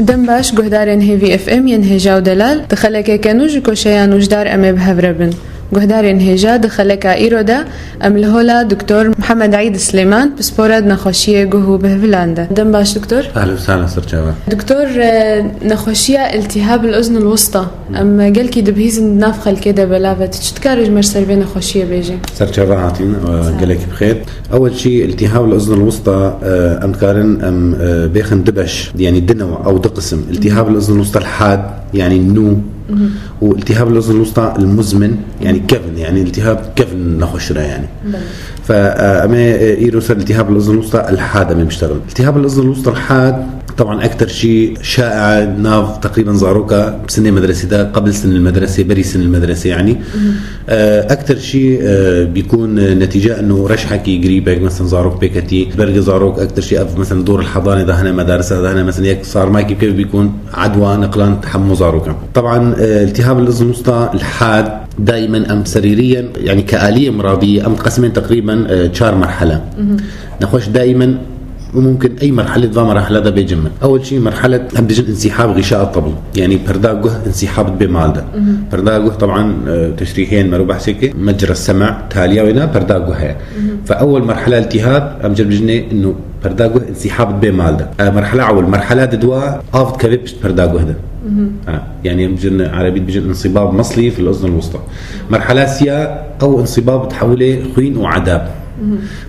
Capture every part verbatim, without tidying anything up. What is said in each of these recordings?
Dem baş, guhdarên Hêvî F M yên hêja û delal, di xelekeke nû ji koşeya nûjdar em ê bi hev re bin. Guhdarên hêja, di xeleka îro de em li hola Doktor Mihemed Eîd Silêman, pispora di nexweşiyê guh û bihvilan de. Dem baş, Doktor. Ehlen sehlen, serçava. Doktor, e, nexweşiya iltihab el uzn el wusta, em gelkî dibihîzin di nav xelkê de belav e. Tu çi dikarî ji me ser vê nexweşiyê bêjî? Serçava hatîn, e, gelekî bi xêr. Ewel şî, iltihab el uzn el wusta, e, em dikarin em, e, bêxin du beş, yanî du newa, ew du qisim. İltihab el uzn el wusta el had, yanî nû, û iltihab el uzn el wusta el muzmin, yanî kevn, yanî iltihab kevn nexweştir e yanî. Belê. Fe, e, em ê, e, îro ser iltihab el uzn el wusta el had em ê biştexilin. İltihab el uzn el wusta el had, teban ekter şî şaî nav teqrîben zaroka sinê medresê de, qebl sin el medresê, berî sin el medresê yanî. E, ekter şî, e, bîkûn, e, netîce eno reşhekî girîbek, mesela zarok pêketî, berge zarok ekter şî ev mesela dor el hedanê de hene, medarisa de hene, mesela yek sarmayekî bike bîkûn edwa neqlan hemû zarokan. Teban, e, iltihab el uzn el wusta el had, daimen em serîriyen, yanî ke aliyê miradî, em diqesimên teqrîben, e, çar merhele. Nexweş daimen û mumkin ey merhele di va merahila de bê cem min. Ewel şî merhele em dibêjin insîhab xîşa tabl. Yanî perda guh insîhab dibe mal de. Perda guh teban, e, teşrîhiyên mero behsê ke mecra sema taliya wê ne perda guh heye. Fe ewel merhela iltihab em cem bijinê inu perda guh insîhab dibe mal de. E, merhela ewel, merhela di dua av dikeve pişt perda guh de. Ha, yanî em bijin erebî dibijin insîbab meslî fil uzn el wusta. Merhela siya ew insîbab dihewile xwîn û edab.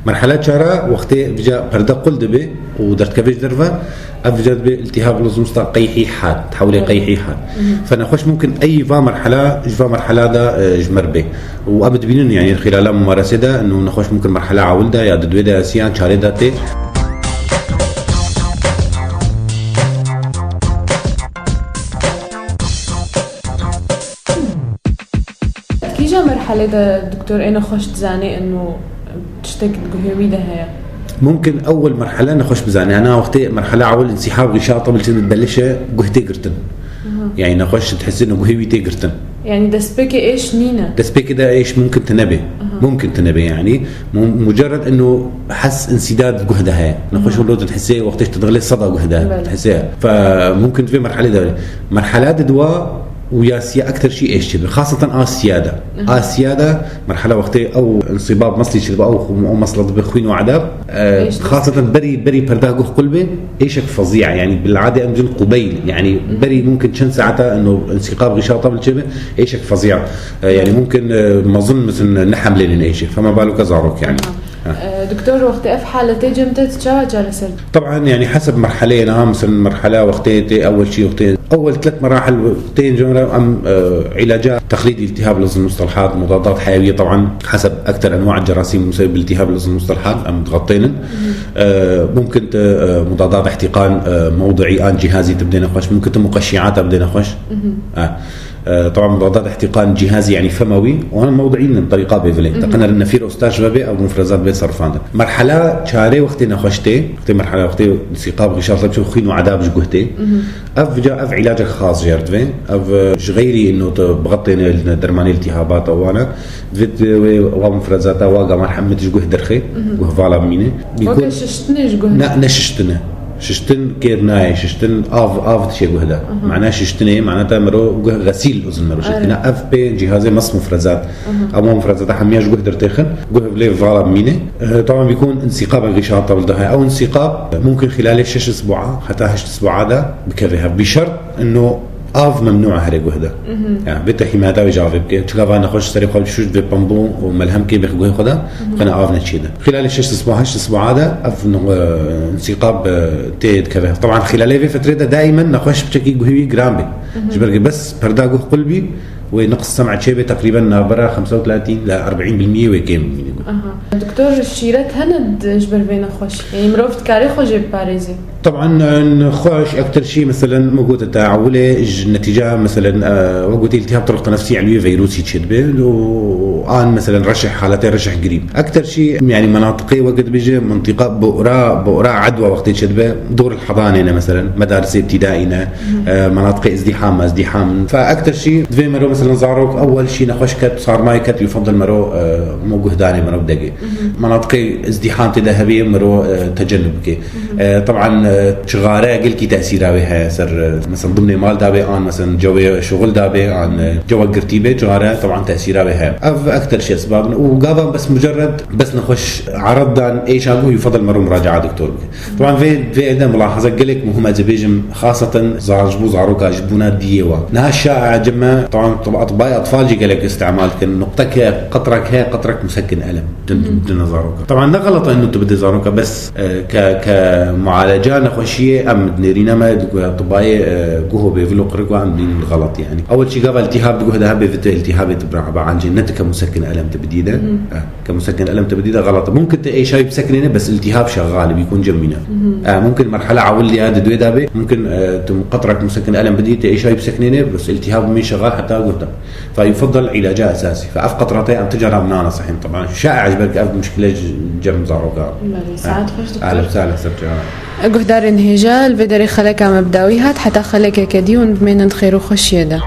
Merhela çara wextê vîca perde qul dibe û derdikeve ji derve, ev vîca dibe iltihab el uzn el wusta qeyhî had, tehewilê qeyhî had. Fe nexweş mumkin ey va merhela, ji va merhela de, e, ji me re bê. Û ev dibînin, yanî xilala mumaresê de, û nexweş mumkin merhela ewil de ya di duê de ya siyan çarê de tê. Kîja merhelê de doktor ê nexweş dizanê eno tiştek di guhê wî de heye? Mumkin ewil merhele nexweş bizane. Ana wextê merhela ewil insîhab xîşa tabl çin dibelişe guh tê girtin. Yanî nexweş dihesî eno guhê wî tê girtin. Yanî destpêkê êş nîne? Destpêkê de êş mumkin tine bê. Mumkin tine bê yanî. Mu-, mucerred eno hes insîdad guh de heye. Nexweş wilo dihesê wextê tu dixilê seda guh de hese. Fe mumkin di vê merhelê de. Merhela di dua û ya siya ekter şî êş çêbe. Xaseten a siya de. A siya de merhela wextê ew insîbab meslî çêbe, ew xu-, ew mesla dibe xwîn û edab. E, xaseten berî, berî perda guh qul be, êşek fezî, yanî bilade em cin qubeyl, yanî berî mumkin çend saeta eno insîqab xîşa tabl çêbe, êşek fezî. E, yanî mumkin, e, mezin misin ne hemlênin êşê. Fema baloka zarok yanî. E, doktor, wextê ev haletê cem te çawa çareser? Teban, yanî heseb merheleyê niha, mesela merhela wextê tê, ewel şî wextê, ewel tlet merahil tên cemre em, e, ilaca teqlîdî iltihab lizim mustalhat, mudadat heyewiye, teban heseb ekter enwa cerasîm musebib iltihab lizim mustalhat em digatênin. E, mumkin te, e, mudadat ihtiqan, e, mewdiî an cihazî te bidêne xweş, mumkin te muqeşîata bidêne xweş. E, E, طبعا مضادات احتقان جهازي يعني فموي، وهنا موضعي من طريقة بيفلين. تقنر النفير أستاش بابي أو مفرزات بيت صرفان. مرحلة شاري وقت نخشتي، وقت مرحلة وقت سيقاب غشاء طلب شو خين وعذاب جوهتي. أف جا أف علاج خاص جيرد فين، أف جغيري إنه ت-، بغطي إنه درماني التهابات أو أنا. فيت وي وا مفرزات واقع مرحمة جوه درخي، جوه فالا ميني. بيكون وكا ششتني جوه. لا، نششتني. Şiştin kêr nayê, şiştin av, av dişê guh de. Aha. Mena şiştinê, mena te mero guh xesîl uzin mero şiştine. Ev pê cihazê mes mufrezat. Aha. Ama mufrezata hemiya ji guh dertêxin, guh vlê vala mîne. E, tamam bîkon insîqab en gîşa tabl daha. Ew insîqab mumkin xîlalê şeş isbu'a, heta heşt isbu'a de bikeve hev. Bi şert ino av memnû e herê guh de. Mhm. Ya, vê te hîmayeta wê ji avê bike. Çika va nexweş serê xwe şûş vê pembû û melhem kê bêx guhê xwe de, mhm, xwena av neçî de. Xîlalê şeş isbuha, heşt isbuha de ev, e, insîqab, e, tê dikeve. Teban xîlalê vê fetrê de daîmen nexweş piçekî guhê wî giran bê. Mhm. Ji ber ku bes perda guh qul bî, wê niqs sem'a çêbê teqrîben navbera xemsa û telatîn ila erbîn bil miyê wê kêm bimîne guh. Aha. Doktor, şîret hene d-, ji ber vê nexweş? Yanî mirov dikarê xwe jê biparêzê? Teban, e, xweş, ektir şî, meselen, me gote te ewilê ji netîca, meselen, e, we gotî iltihab turuq tenefsî, yanî wê veyrûsî çêdibe, û an, meselen, reşeh, haletê reşeh girî. Ektir şî, yanî, menatiqê weke dibêje, mintîqa bu'ra, bu'ra edwa wextê çêdibe, dor el hedanê ne, meselen, medarisê ibtîdaî ne, e, menatiqê izdîham, izdîham. Fe ektir şî, divê mero, meselen, zarok ewel şî nexweş ket, sarmayê ket, yufadil mero, e, mo guhdanê mero. Degê. Menatiqê izdîham tê de hebe mirov, e, tecenub bike. E, teban, e, çixare gelkî tesîra wê heye ser, e, mesela dimnê mal dabê an, mesela cewê şixul dabê an, e, cewa girtî bê, çixare teban tesîra wê heye. Ev ekter şey sebab in û gavan bes mucerred, bes nexweş ered dan êşa guh yufadel mirov muraca'a doktor bike. Teban vê, vê êdî mulahaza gelek muhim ez ê bêjim, xaseten zar-, ji bo zaroka ji bona diyê wa. Niha şa'a cime, teban, atibay atfal jî gelek îstimal dikin. Nuqtek heye, qetrek heye, qetrek musekin elem. Din, din zaroka. Teban ne xelet e ino tu bidê zaroka, bes, e, ke, ke mualeca nexweşiyê em dinêrîne me, di ku atibayê, e, guho bêvil û qirik wa em dînin xelet yani. Ewel çî gava iltihab di guh de hebe, vê tu iltihabê tu bira, ba ancê ne tu ke musekin elem tu bidî de. E. Ke musekin elem te bidî de xelet e. Mumkin te êşayî bisekinêne, bes iltihab şegal bî, kon cem mîne. E, mumkin merhela ewil ya di duê de bê, mumkin, e, tu qetrek musekin elem bidî, te êşayî bisekinêne, bes iltihab mî şegal heta gurta. Fe yufadal ilaca esasî. Fe ev qetrate em ti cara em nane sehîn. Teban şa'a ji ber ev muşkile cem zaroka. Belê, saet xweş doktor. Ehlê sehlen ser cara. Guhdarên hêja, li vê derê xeleka me bi dawî hat, heta xelekeke dî hûn bimênin di xêr û xweşiyê de.